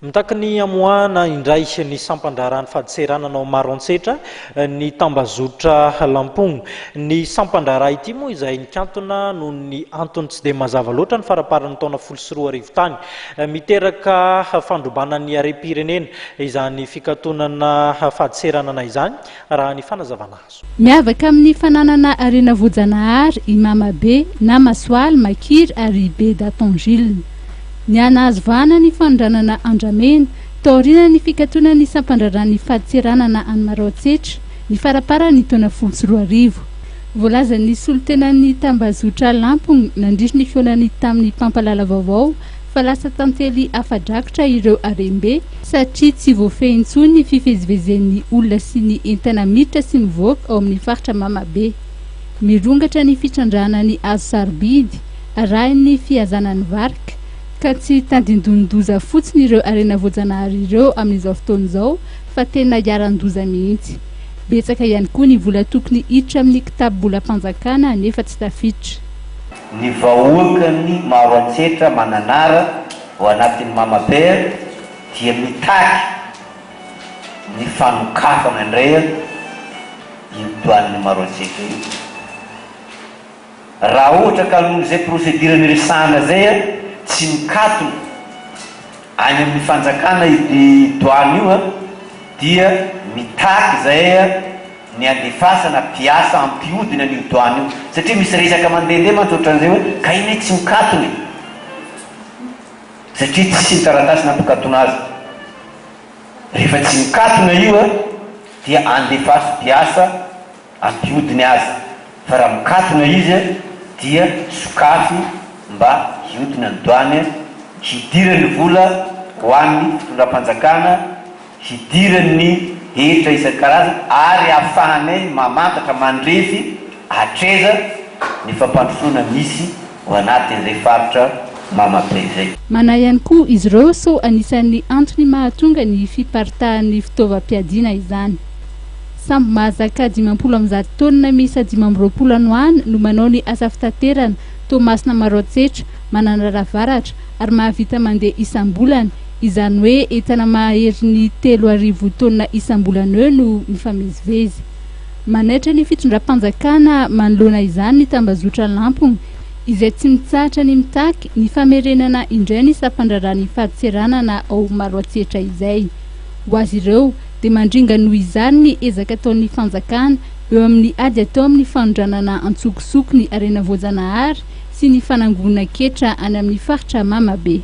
Mitaky ny hamoahana indray ny sampan-draharahan'ny fadintseranana ao Maroantsetra ny tambazotra Lampomo. Ny sampan-draharaha ity moa izay nikantona noho ny antony tsy dia mazava loatra ny faramparan'ny taona 2010 tany. Miteraka fandrobana ny harem-pirenena izany fikatonana fadintseranana izany raha ny fanazavana azo. Miavaka amin'ny fananana harena voajanahary i Mamabe na Masoaly, Makiry ary i Beda Tongil. Nihanahazo vahana ny fanondranana andramena, taorian'ny fikatonan'ny sampandraharahan'ny fadintseranana any Maroantsetra, ny faramparan'ny taona 2010. Voalazan'ny solontenan'ny tambazotra Lampong nandritry ny fihaonany tamin'ny mpampalala vaovao fa lasa tantely afa-drakotra ireo harem-be, satria tsy voafehy intsony ny fivezivezen'ny olona sy ny entana miditra sy mivoaka ao amin'ny faritra Mamabe. Mirongatra ny fitrandrahana ny hazo sarobidy, arahin'ny fihazana ny varika, ka tsy tandindonin-doza fotsiny ireo harena voajanahary ireo amin'izao fotoana izao fa tena iharan-doza mihitsy. Betsaka ihany koa ny vola tokony hiditra amin'ny kitapom-bolam-panjakana nefa tsy tafiditra. Ny vahoakan'ny Maroantsetra Mananara ao anatin'ny Mamabe dia mitaky ny fanokafana indray io douane Maroantsetra io. Raha ohatra ka noho izay procédure niresahana izay tsy mikatona any amin'ny fanjakana io douane io dia mitaky izay ny handefasana mpiasa hampihodina an'io douane io satria misy resaka mandehandeha mantsy ohatran'izay hoe ka iny hoe tsy mikatona e! Satria tsisy ny taratasy nampikatona azy. Rehefa tsy mikatona io dia andefaso mpiasa ampihodiny azy fa raha mikatona izy dia sokafy mba hihodina ny douane, hidiran'ny vola ho an'ny fitondram-panjakana, hidiran'ny hetra isan-karazany ary ahafahanay mamantatra, mandrefy hatraiza ny fampandrosoana misy ao anatin'izay faritra Mamabe izay. Manahy ihany koa izy ireo sao anisan'ny antony mahatonga ny fiparitahan'ny fitaovam-piadiana izany. Sambo mahazaka 150 taonina miisa 25 any ho any no manao ny asa fitaterana, Toamasina Maroantsetra, Mananara Avaratra, ary mahavita mandeha isam-bolana, izany hoe entana maherin'ny 3000 taonina isam-bolana eo no mifamezivezy. Manaitra ny fitondram-panjakana manoloana izany ny tambazotra Lampong, izay tsy mitsahatra ny mitaky ny famerenana indray ny sampandraharahan'ny fadintseranana ao Maroantsetra izay. Ho azy ireo, dia mandringa noho izany ny ezaka ataon'ny fanjakana eo amin'ny ady atao amin'ny fanondranana antsokosoko ny harena voajanahary sy ny fanangonan-ketra any amin'ny faritra Mamabe.